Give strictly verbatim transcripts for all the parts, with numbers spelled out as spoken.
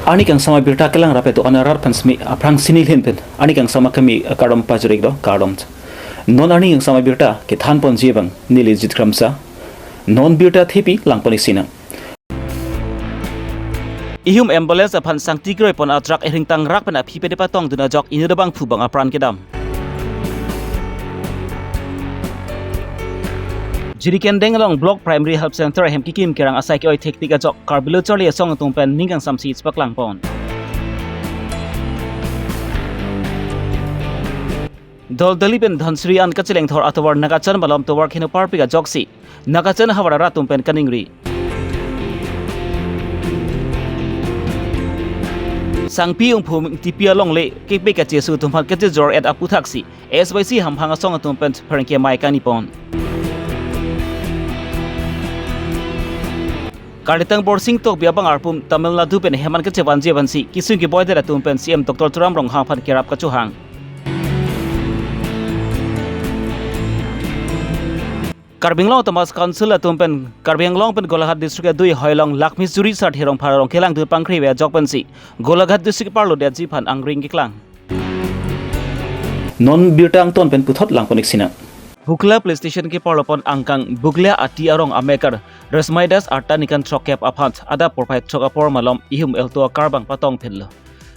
Arni kangsam abirta kelang rap-et do-an arat aphan semi aphrang sini lhin pen arni kangsam akimi kardom pajir-iklo, kardom. Non arni kangsam abirta kethan ponji abang neli Jit Kramsa. Non birta thepi lang pon-ik sinang. Ihum ambulance aphan sangti kroi pon a-truck ahingtang rak pen aphi pede patongdun ajok inut abangphu abang apran kedam. Jirikindeng along Block Primary Health Center ahem kekim kerang asai ke-oi thektik ajok Karbi Lo Charli Asong atum pen ning kangsamsi chepaklang pon. Doldali pen Dhansiri an kacheleng thor atovar nangkachan malom tovar keno parpik ajoksi nangkachan ahavar arat atum pen kaningri. Sangpi Ungphu Ingtipi alongle kekbe kachesu atum aphan kachejor-et aputhaksi S Y C hamphang asong atum pen pherangke amei kangni pon. Karlitang Borsing Tokbi abang arpum Tamil Nadu pen hem an kachevanji aphansi kesung keboidet atum pen C M Doctor Tuliram Ronghang aphan kerap kachohang. Karbi Anglong Autonomous Council atum pen Karbi Anglong pen Golaghat District adui Hoilong Lakhmi Suri Sarthe Rongphar arong kelangdun pangkri ave ajok pensi Golaghat District parlo detji aphan angring keklang. Non birta angton pen puthot lang pon-ik sinang. Bukla Police Station keparlo pon angkang Bukla Ati arong amekar Resmai Das arta ningkan throkkep aphan adap porphai throk apor malom ihum Alto akar abang patong phenlo.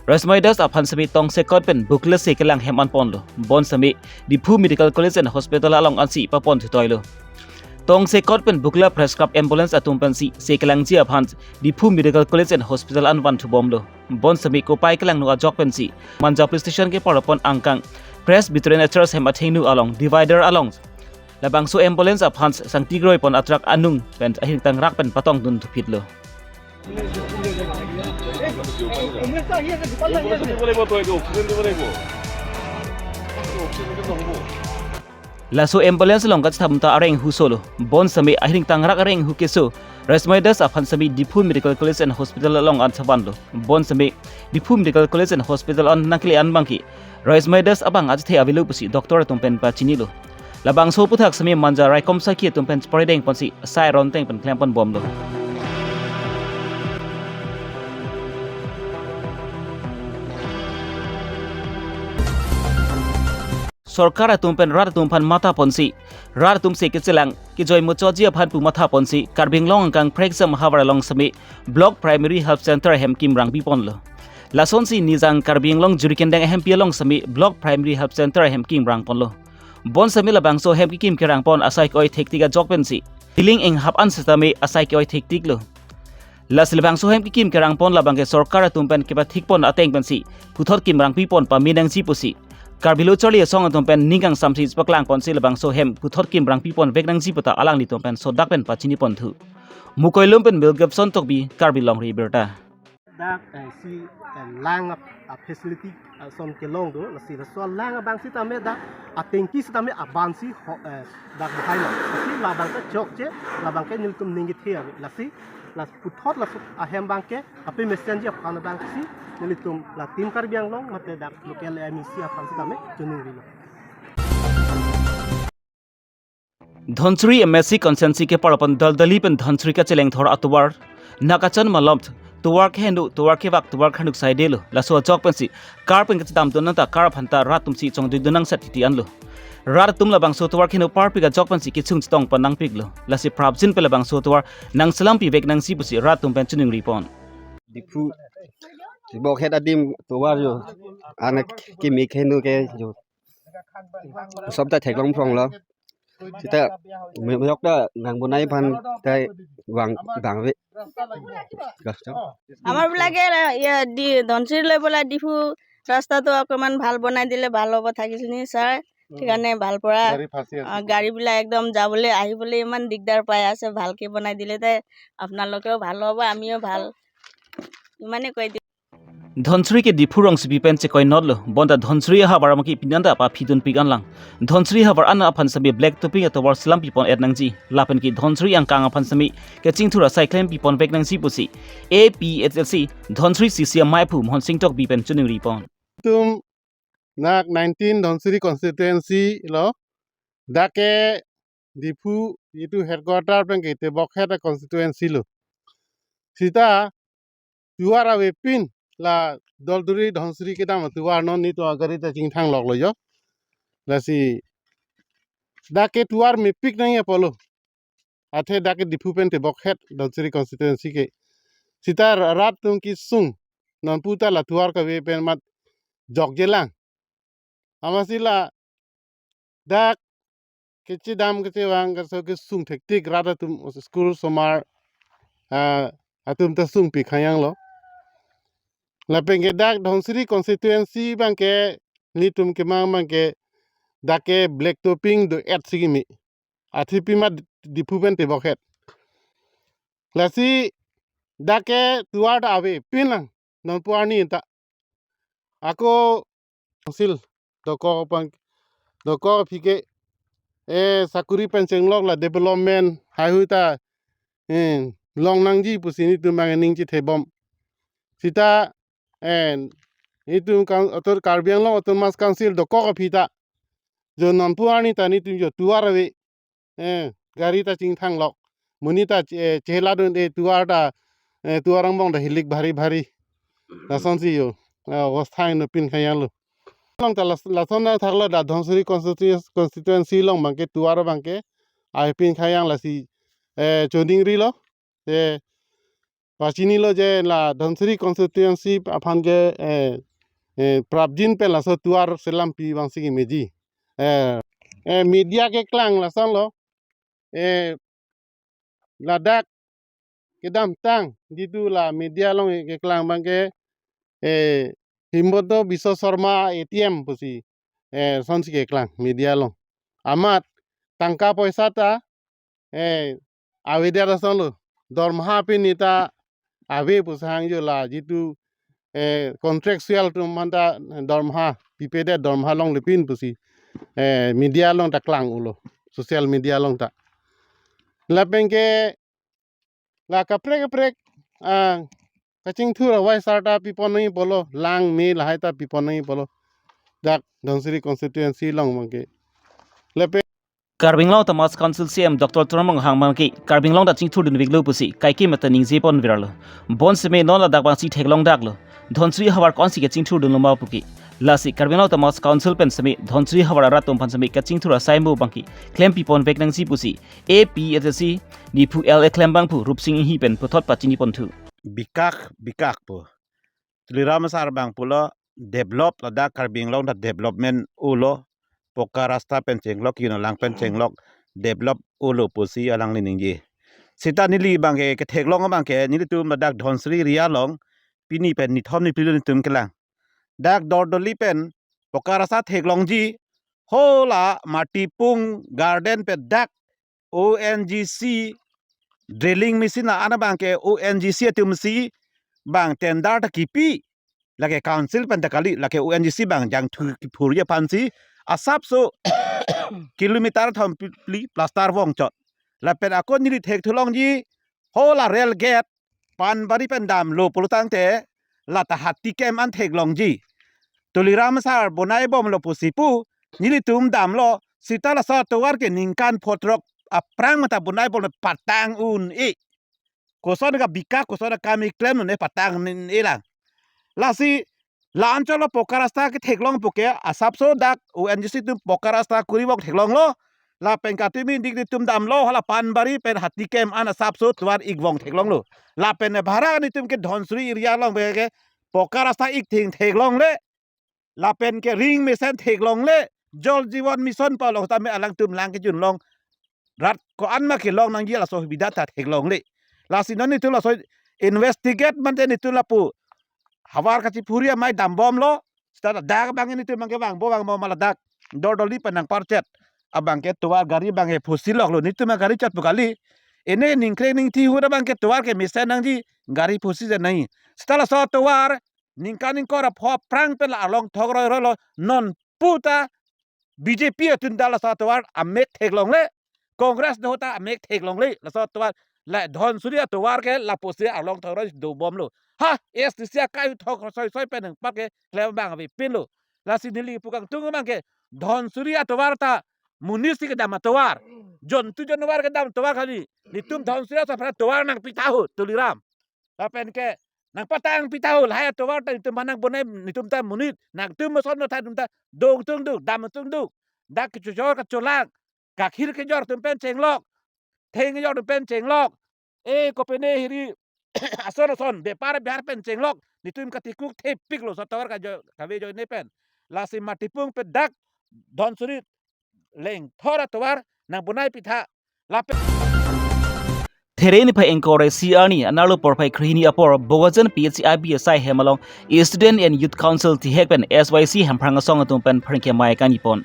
Resmai Das aphan semi tongsekot pen Bukla se kelang hem an ponlo. Bon semi Diphu Medical College and Hospital along ansi papon thutoilo. Tongsekot pen Bukla Press Club ambulance atum pensi se kelangji aphan Diphu Medical College and Hospital an van thubomlo. Bon semi kopai kelangno ajok pensi Manja Police Station keparlo pon angkang Presbyterian Church hem athengno along divider along labangso ambulance aphan sangti kroi pon a-truck anung pen ahingtang rak pen patongdun thuphitlo. Laso ambulance along kachethamta areng hu solo. Bon semi ahingtang rak areng hu keso Resmai Das aphan semi Diphu Medical College and Hospital along an sabanlo. Bon semi Diphu Medical College and Hospital an nangkele an abangke Resmai Das abang achethe avelo pusi doctor atum pen pachinilo. Labangso aputhak semi Manja raikom sakhi atum pen chepore deng ponsi sai ronteng pen klem ponbomlo. Sorkar atum pen rat atum aphan matha ponsi rat atum se kechelang kejoi muchotji aphan pu matha ponsi Karbi Anglong angkang Phreksam ahavar along semi Block Primary Health Center ahem kimrang piponlo. Lasonsi nijang Karbi Anglong Jirikindeng ahempi along semi Block Primary Health Center ahem kimrang ponlo. Bon semi labangso ahem kekim kerang pon asai ke-oi thektik ajok pensi Tiling Enghap an setame asai ke-oi thektiklo. Lasi labangso ahem kekim kerang pon labangke sorkar atum pen kepathik pon ateng pensi puthot kimrang pipon pame nangji pusi Karbi Lo Charli Asong atum pen ning kangsamsi chepaklang ponsi labangso ahem puthot kimrang pipon vek nangji puta alanglitum pen sodak pen pachini ponthu. Mukoilum pen Mel Gibson Tokbi, Karbi Longri Abirta. Dak, eh, si, eh, lang ap-, ap facility, eh, ason kelong do, lasi laso lang abang sitame dak, atengki sitame aban si ho-, eh, dak bohailo. Lasi labang ke chokche, labang ke nelitum ning kethe ave. Lasi, las puthot laso ahem abangke, ape mesenji aphan abang si, nelitum la Team Karbi Anglong, mate dak local M A C aphan sitame, chuning rilo. Dhansiri M A C constituency keparlo pon Doldali pen Dhansiri kacheleng thor atovar nangkachan malom tovar keheno, tovar kevak, tovar khanuk saidelo. Laso ajok pensi kar pen kachedamdun nangta kar aphanta rat atum si chongdui dun nang sat titi anlo. Rat atum labangso tovar keheno parpik ajok pensi kechung chetong pon nangpiklo. Lasi prapjin pen labangso tovar nangselam pivek nangji pusi rat atum pen chuningri pon. Diphu Tibokhet adim tovar jo, anak kimi keheno ke jo. Sob ta theklong phronglo. Sita meyok ta nangbonai aphan ta vang vangve. Gas to. আমাৰ বিলাকে ইয়া দি ধনশিৰি লৈ পেলাই ডিফু ৰাস্তাটো অকণমান ভাল বনাই দিলে ভাল হ'ব থাকিলখিনি ছাৰ। সেইকাৰণে ভাল পৰা, গাড়ী ফাঁচি আছে। আ, গাড়ীবিলাক একদম যাবলৈ আহিবলৈ ইমান দিগদাৰ পাই আছে। ভালকৈ বনাই দিলে তে আপোনালোকেও ভাল হ'ব, আমিও ভাল। ইমানেই কৈ দিওঁ। Dhansiri ke Diphu rongsopi pen chekoi notlo, bonta Dhansiri ahavar amaki pinanda pa phidun pik anlang. Dhansiri ahavar an aphan semi black topping atovar selam pipon et nangji. Lapen ke Dhansiri angkang aphan semi kechingthur asai klem pipon vek nangji pusi A P H L C Dhansiri C C amei aphu Mohon Sing Tokbi pen chuningri pon. Tum nak nineteen Dhansiri constituency lo, dak ke Diphu itu headquarter pen ke Tibokhet constituency lo. Sita tovar avepin la Doldoli Dhansiri kedam atovar non nelitum agari ta chingthang loklo jo. Lasi dak ke tovar mepik nangji apotlo. Athe dak ke Diphu pen tebokhet Dhansiri constituency ke. Seta ra-, rat atum kesung non puta la tovar kave pen mat jokjelang. Amatsi ladak kechedam kechevang kaso kesung thektik rat atum school osomar, ah, atum ta sungpi khanyang lo. Lapen ke dak Dhansiri constituency abang ke nelitum kemang abang ke dak ke black topping do-et si kimi. Athe pini ma Diphu pen tebokhet. Lasi dak ke tovar ta avepin lang non pu arni ta. Ako council dokok pang dokok aphi ke, eh, sakuri pen chenglok la development haihui ta, eh, long nangji pusi nelitum abang ning chethebom. Seta, eh, nelitum kan atur Karbi Anglong Autonomous Council dokok aphi ta jo non pu arni ta nelitum jo tovar ave, eh, gari ta chingthang lok. Monit ta che-, eh, chehela dun-e tovar ta, eh, tovar angbong ta hilik bhari bhari. Lasonsi jo, eh, avastha inut pin khanyang lo. Along ta las-, lason nangthaklo dak Dhansiri constitu-, constituency along abang ke tovar abang ke avepin khanyang lasi, eh, choningrilo. Eh, pachinilo je la Dhansiri constituency aphan ke, eh, eh, prapjin pen laso tovar selam pi abang si kimeji. Eh, eh, media keklang lasonlo. Eh, ladak kedamtang jitu la media along keklang abang ke, eh, Himanta Biswa Sarma A T M pusi, eh, sonsi keklang media along. Amat tangka poisa ta, eh, avedet asonlo. Dormaha pini ta ave pusi hangjo la jitu, eh, contractual atum aphan ta dormaha pipedet, dormaha longle pin pusi, eh, media along ta klang-ulo, social media along ta. Lapen ke la kaprek kaprek, ah, kachingthur awai sar ta pipon nangji apotlo, lang me lahai ta pipon nangji apotlo. Dak Dhansiri constituency along abang ke. Lapen Karbi Anglong Autonomous Council C E M Doctor Tuliram Ronghang abang ke Karbi Anglong ta chingthurdun veklo pusi kaikema ta ningje pon verlo. Bonseme non ladak abang si theklong daklo. Dhansiri havar ko-ansi kachingthurdunlo ma pu ke. Lasi Karbi Anglong Autonomous Council pen seme Dhansiri havar arat atum aphan seme kachingthur asai mo abang ke klempi pon vek nangji pusi A P H L C Diphu L A klembangphu Rupsing Enghi pen puthot pachini ponthu. Bikak, bikak pu. Tuliram asar abang pulo develop ladak Karbi Anglong ta development ulo, poka rasta pen chenglok, yun alang pen chenglok, develop ulo pusi alangli ningje. Seta neli abang ke ketheklong abang ke nelitum ladak Dhansiri area along pini pen nithom niphli lo nelitum kelang. Dak Doldoli pen poka rasta theklongji, hala Matipung garden pen dak O N G C drilling machine a-an abang ke O N G C atumsi abang tender ta kipi, lake council pen ta kali, lake O N G C abang jangthu kiphurji aphansi asapso kilometer thom phli plaster vongchot. Lapen ako neli thekthulongji, hala rail gate Panbari pen damlo pulotangte lata Hatikem an theklongji. Tuliram asar bonai bomlo pusi pu, nelitum damlo, seta laso atovar ke ningkan photrok aphrang mata bonai bomlo, patang un-e. Koson ka bikak, koson ka mi klem un-e, patang un-e lang. Lasi la-anchot lo poka rasta ketheklong pu ke asapso dak O N G C atum poka rasta kuri vong theklonglo. Lapen katimi dik nelitum damlo hala Panbari pen Hatikem an asapso tovar ik vong theklonglo. Lapen bhara nelitum ke Dhansiri area along abang ke poka rasta ik thing theklongle. Lapen ke ring mesen theklongle. Jal Jeevan Mission pu along tame alangtum lang kejun long. Rat ko-an ma kelong nangji laso subida ta theklongle. Lasi non nelitum laso investigate mate nelitum lapu havar kachiphuri amei dambomlo. Seta dak abang nelitum abang ke vangbo vangbo ma ladak Doldoli pen nangparchet abang ke tovar gari abang ke phusi loklo, nelitum gari chot pu kali. Ene ningkreng ningthi ahut abang ke tovar ke mesen nangji, gari phusi je nangji. Seta laso tovar ningkan ingkoi ra pho aphrang pen la arlong thok roiroilo, non puta B J P atum ta laso atovar amek theklongle, Congress do ta amek theklongle, laso atovar la Dhansiri atovar ke lapusi arlong thok roi dobomlo. Ha, A S D C akai thok soisoi pen nangparke klem abang avepinlo. Lasi neli pu kangtung abang ke Dhansiri atovar ta monit si kedam atovar, jontu jonwar kedam atovar kali. Nelitum Dhansiri atovar nangpi tha ho, Tuliram. Lapen ke Nangpatang pi tahai, lahai atovar ta netum aphan nangbonai, netum ta monit, nangtum ason no tha, netum ta dongtung duk, damtung duk. Dak kechojor kacholang, kakhir kejor atum pen chenglok, theng kejor atum pen chenglok. E kopine hiri ason ason bepar bihar pen chenglok, netum katikuk thepiklo, so atovar kajo, kave ajoine pen. Lasi Matipung pen dak Dhansiri Lengthor atovar nangbonai pitha. Lapen There niphai ingkoi ra isi arni anerlo porphai krehini apor Bokajan P H C I B asai hem along Student and Youth Council tihek pen S Y C Hemprang asong atum pen pherangke amei kangjipon.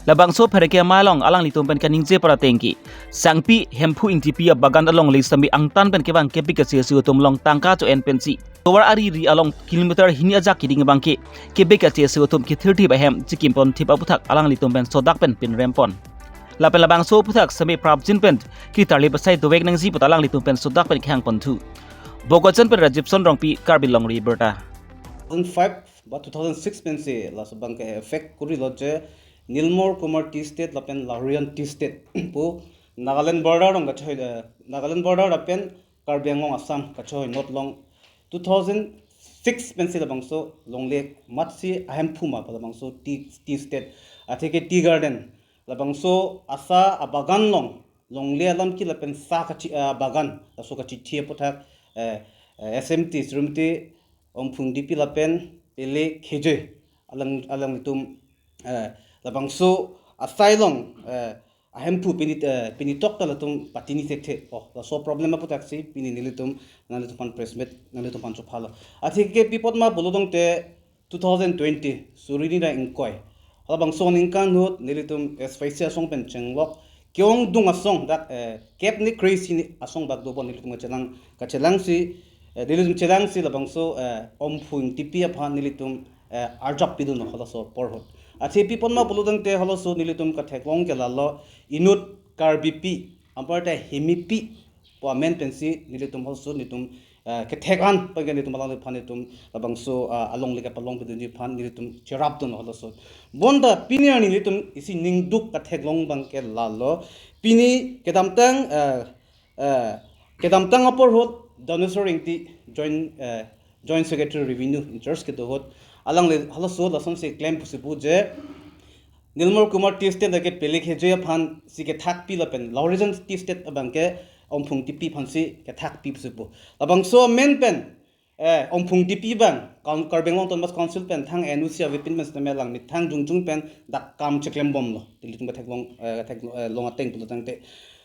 Labangso pherangke amei along alanglitum pen kaningje pora ateng ke Sangpi Hemphu Ingtipi abagan alongle sitame angtan pen kevang kebek kachesu atum along tangka cho-en pensi tovar ari ri along kilometer hini ajak keding abangke kebek kachesu atum kethirthip ahem chikimpon thip aputhak alanglitum pen sodak pen pinrempon. Lapen labangso aputhak sitame prapjin pen kri tarlip asai dovek nangji pu ta alanglitum pen sodak pen kehangponthu. Bokajan pen Rajibson Rongpi, Karbi Longri Abirta. Two thousand five ba two thousand six pensi laso abangke effect kurilo je Nilmor Kumar Tea Estate lapen Lahorijan Tea Estate pu Nagaland border along kachoi, eh, Nagaland border lapen Karbi Anglong Assam kachoi north along two thousand six pensi labangso longle amatsi ahemphu ma pu labangso tea, tea estate, atheke tea garden, labangso asa abagan along longle alam ke lapen sa kachi, ah, bagan, laso kachithi aputhak, eh, eh, S M T, Srimati Omphung Ingtipi lapen Pele Khejoi alang, alanglitum, eh, labangso asai along, eh, ahemphu pini, eh, pini tok ta latum patini thekthe. Oh, laso problem aputhak si pini nelitum, nanglitum aphan press meet, nanglitum aphan chophalo. Atheke pi apot ma pulo tangte two thousand twenty, suri hini ra ingkoi, halabangso aningkan ahut nelitum S Y C asong pen chenglok, ke-ongdung asong dak, eh, kep ni kre-isi ni asong bak dopo, nelitum kachelang, kachelangsi, eh, nelitum chelangsi labangso, eh, Omphung Ingtipi aphan nelitum, eh, arjap pidunlo halaso apor ahut. Athe pi apot ma pulo tangte halaso nelitum katheklong ke lalo, inut Karbipi, anparta Hemipi pu amen pensi nelitum halaso nelitum, eh, kethek an pen ke nelitum alangliphan nelitum labangso, ah, alongle kepalong pidunji aphan nelitum cherapdun halaso. Bonta pini arni nelitum isi ningduk katheklong abangke lalo. Pini kedamtang, eh, eh, kedamtang apor ahut Dhaneswar Ingti Joint, eh, Joint Secretary Revenue in charge kedo ahut alangli halaso lasonsi klem pusi pu je Nilmor Kumar Tea Estate lake Pele Khejoi aphan si kethakpi lapen Lahorijan Tea Estate abangke Omphung Ingtipi aphan si kethakpi pusi pu. Labangso amen pen, eh, Omphung Ingtipi abang, Kaun-, Karbi Anglong Autonomous Council pen thang N O C avepin pen sitame alang methang jongjong pen dak kam cheklembomlo. Nelitum katheklong, eh, kathek, eh, long ateng pulo tangte.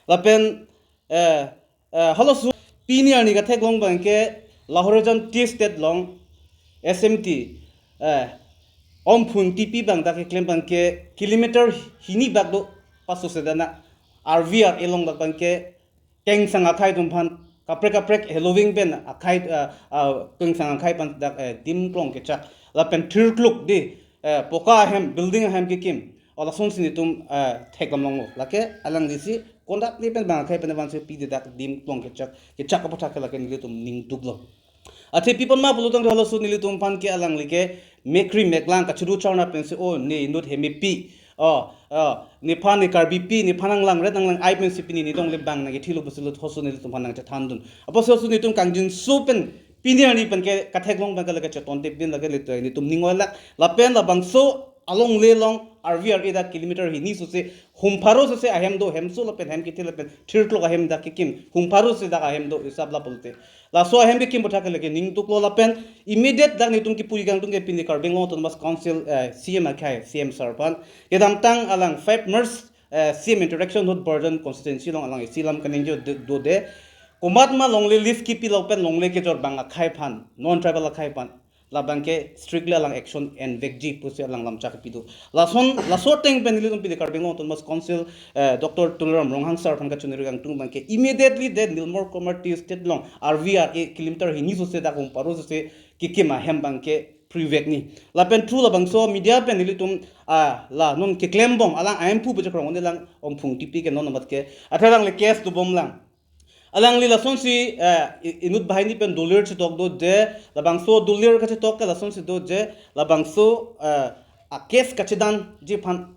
Lapen, eh, eh, halaso pini arni katheklong abangke Lahorijan Tea Estate along S M T, eh, Omphung Ingtipi abang dak keklem abangke kilometer hini bak do paso sedana R V R A along dak abangke kengsang akhei atum aphan kaprek kaprek heloving pen akhei, ah, ah, kengsang akhei aphan dak, eh, dim klong kechak lapen thirkluk di, eh, poka ahem, building ahem kekim, o lasonsi nelitum, eh, thekdam longlo. Lake alangli si konat ni pen bang akhei pen vansi pidi dak dim klong kechak, kechak aputhak ke lake nelitum ningduklo. Athe pi apot ma pulo tangte halaso nelitum aphan ke alangli ke mekri meklang kachuru charna pensi, o ne inut Hemipi, o, o, nephan ne Karbipi, nephan nanglang ret nanglang ai pensi pini nidong le bang nangkethilo pusi lo halaso nelitum aphan nangchethandun. Apotsi halaso nelitum kangjinso pen pini arni pen ke katheklong pen ke lake cheton tip din lake nelitum, nelitum ning oilak. Lapen labangso alongle along R V R A dak kilometer hini sose, hum pharo sose ahem do, hemso lapen hem kethe lapen thirkluk ahem dak kekim, hum pharo se dak ahem do, isap la pulote. Laso ahem kekim aputhak ke lake ningduklo lapen immediate dak nelitum kipu kangtung ke pini Karbi Anglong Autonomous Council, eh, C M akhei, C M sir aphan. Kedamtang alang five March, eh, C M interaction ahut Borjan constituency along alang isi lam kaningje do, do de. Komat ma longle lease kepilo pen longle kejor bang akhei aphan, non tribal akhei aphan, labangke strictly alang action envekji pusi alang lamchak kepido. Lason, laso ateng pen nelitum pini Karbi Anglong Autonomous Council, eh, Doctor Tuliram Ronghang sir aphan kachiningri kangtung abangke immediately de Nilmor Kumar Tea Estate along R V R A kilometer hini sose dak hum pharo sose kekim ahem abangke prevent ni. Lapen thu labangso media pen nelitum, ah, la non keklembom alang ahemphu pu chekrong ne lang Omphung Ingtipi ke non amat ke. Athe alangli case dobom lang. Alangli lasonsi, eh, i-, inut banghini pen dolir chetok do je, labangso dolir kachetok ke lasonsi do je, labangso, eh, a case kachedanji aphan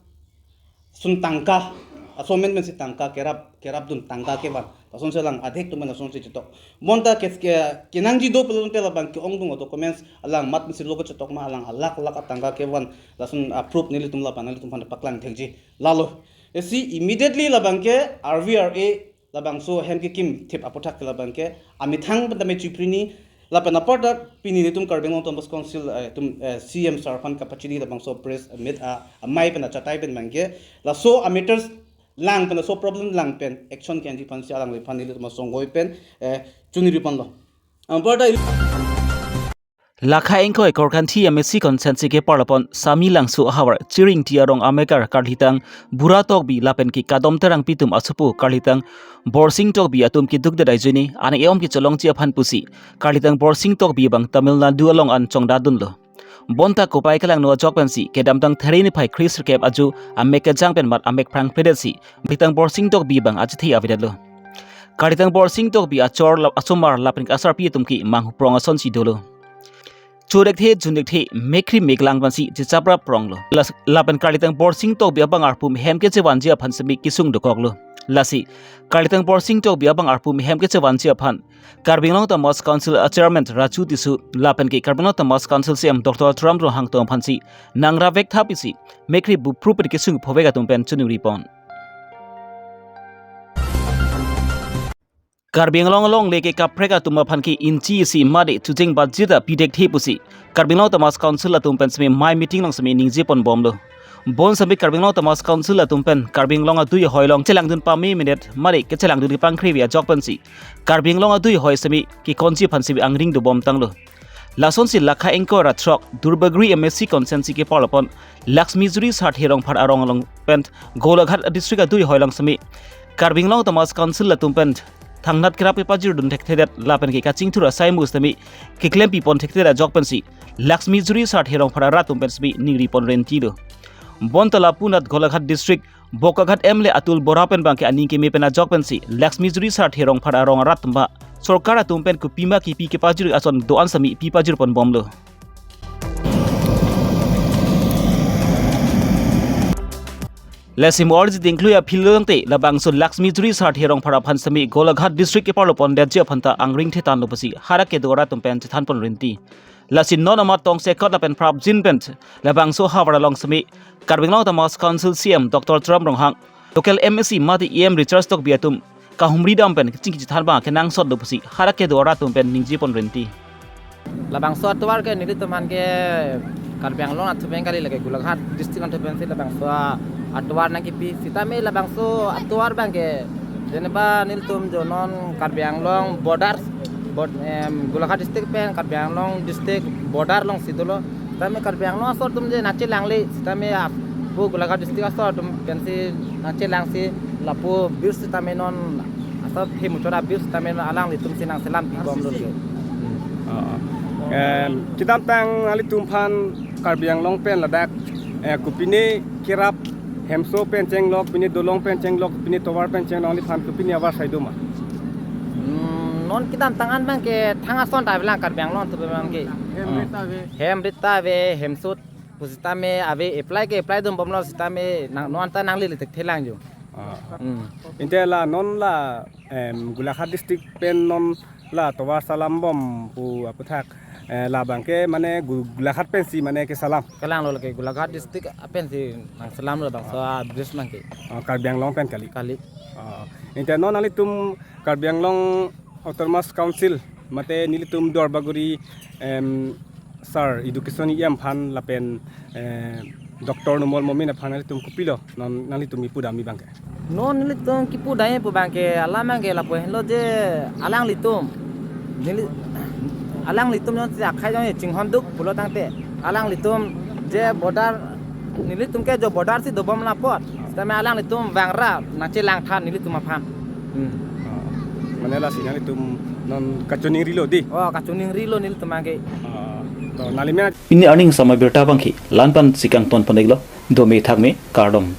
sun tangka, asomen pensi tangka kerap, kerapdun tangka kevan. Lasonsi alang adhek atum pen lasonsi chetok. Bonta ke, ke, kenangji do pulote labang ke-ongdung a-documents alang mat misi lo kechetok ma, alang alakh lakh atangka kevan lason a-proof nelitum lapen nanglitum aphan paklang thekji. Lalo. Lasi immediately labang ke R V R A labangso hem kekim thip aputhak ke labang ke amethang pen tame chiprini lapen aparta pini nelitum Karbi Anglong Autonomous Council, eh, atum, eh, C M sir aphan kapachini labangso press meet a, amei pen achatai pen abang ke laso a-matters lang pen laso problem lang pen action ke-enji aphansi alangliphan nelitum asonggoi pen, eh, choningri ponlo. Aparta il- Lakha ingkoi Korkanthi M A C constituency keparlo pon Sami Langso ahavar Chiringti arong amekar karlitang Bura Tokbi lapen ke Kadom Terangpi atum asopo karlitang Borsing Tokbi atum keduk det ajoine aning e-om kecholongji aphan pusi karlitang Borsing Tokbi abang Tamil Nadu along an chongdadunlo. Bonta kopai kelangno ajok pensi kedamtang There niphai kresirkep ajo amek kejang pen mat amek phrangphledetsi karlitang Borsing Tokbi abang achethe avedetlo. Karlitang Borsing Tokbi achor la-, asomar lapen asarpi atum ke manghuprong asonsi dolo. Chodekthe jundekthe mekkri meklang pensi chechaprap pronglo. Las-, lapen karlitang Borsing Tokbi abang arpu mehem kechevanji aphan semi kesung dokoklo. Lasi karlitang Borsing Tokbi abang arpu mehem kechevanji aphan Karbi Anglong Autonomous Council a-chairman Raju Tisso lapen ke Karbi Anglong Autonomous Council C M Doctor Tuliram Ronghang atum aphansi nangrap vek tha pusi mekkri bupru pen kesung phovek atum pen choningri pon. Karbi Anglong alongle ke kaprek atum aphan ke inchi isi mate chujeng budget a pidekthe pusi Karbi Anglong Autonomous Council atum pen semi mei meeting along semi ningje ponbomlo. Bonsemi Karbi Anglong Autonomous Council atum pen Karbi Anglong adui ahoi along chelangdun pame minute mate kechelangdun kepangkrevi ajok pensi Karbi Anglong adui ahoi semi kekonji aphan semi angring dobomtanglo. Lasonsi Lakha ingkoi ra throk Duarbagori M A C constituency keparlo pon Laxmijuri Sarthe Rongphar arong along pen Golaghat district adui ahoi along semi Karbi Anglong Autonomous Council atum pen thangnat kerap kepajirdun thekthedet lapen ke kachingthur asai mus tame keklempi pon thekthedet ajok pensi Laxmijuri Sarthe Rongphar arat atum pen semi ningri pon renti do. Bonta lapu anat Golaghat district Bokaghat M L A Atul Bora pen abang ke aning keme pen ajok pensi Laxmijuri Sarthe Rongphar arong arat atum ba sorkar atum pen kopima kipi kepajir ason do-an semi pipajir ponbomlo. Lasi mo-arji dingklui aphi lo tangte labangso Laxmijuri Sarthe Rongphar aphan semi Golaghat district keparlo pondetji aphan ta angring thetanlo pusi hadak kedo arat atum pen chethan pon renti. Lasi non amat tongsekot lapen prapjin pen labangso ahavar along semi Karbi Anglong Autonomous Council C M Doctor Tuliram Ronghang, local M A C mate E M Richard Tokbi atum kahumri dam pen kachingki chethan abang kenangsot do pusi hadak kedo arat atum pen ningje pon renti. Labangso atovar ke nelitum aphan ke Karbi Anglong atum pen kali, lake Golaghat district atum pensi labangso atovar nangkipi, sitame labangso atovar abang ke jeneba nelitum jo non Karbi Anglong border, bord-, em, Golaghat district pen Karbi Anglong district border alongsi dolo. Sitame Karbi Anglong asor atum je nangchelangle, sitame ap-, pu Golaghat district asor atum pensi nangchelangsi lapu bridge sitame non asor phe muchora bridge sitame non alanglitum si nangselam pibomlo ke. Ah, ah. Em, kedamtang nanglitum aphan Karbi Anglong pen ladak, eh, kopine kerap hemso pen chenglok, pine dolong pen chenglok, pine tovar pen chenglok, nangliphan kopine avar sai do ma? Hmm, non kedamtang an abang ke thang ason ta avelang Karbi Anglong atum abang ke. Hem Ah. rit ta ave. Hem rit ta ave, hemso pusitame ave, apply ke apply dun bomlo sitame nang, non ta nanglele thekthelang jo. Ah. Hmm. Ante la non la, em, Golaghat district pen non la tovar selam bom pu aputhak, eh, labang ke mane Gu-, Golaghat pensi mane keselam. Kalanglo lake Golaghat district apensi nangselamlo bangso a-bridge abang ke. Ah, Karbi Anglong pen kali. Kali. Ah, ante non nanglitum Karbi Anglong Autonomous Council mate nelitum Duarbagori, em, sir, education E M aphan lapen, eh, Doctor Numal Momin aphan nanglitum kopilo, non nanglitum kipu damji abang ke? Non nelitum kipu damji pu abang ke alam abang ke lapu henlo je alanglitum, neli-, alanglitum jongsi akhai jongsi chinghon duk pulo tangte alanglitum je border, nelitum ke jo border si dobom lapot, sitame alanglitum vangra nangchelang tha nelitum aphan. Hmm. Ah, mane lasi nanglitum non kachoningrilo di? Oh, kachoningrilo nelitum abang ke. Ah, to nangli me- Pini arni samai birta abang ke la-an pensi kangton pon-iklo, dome thakme, kardom.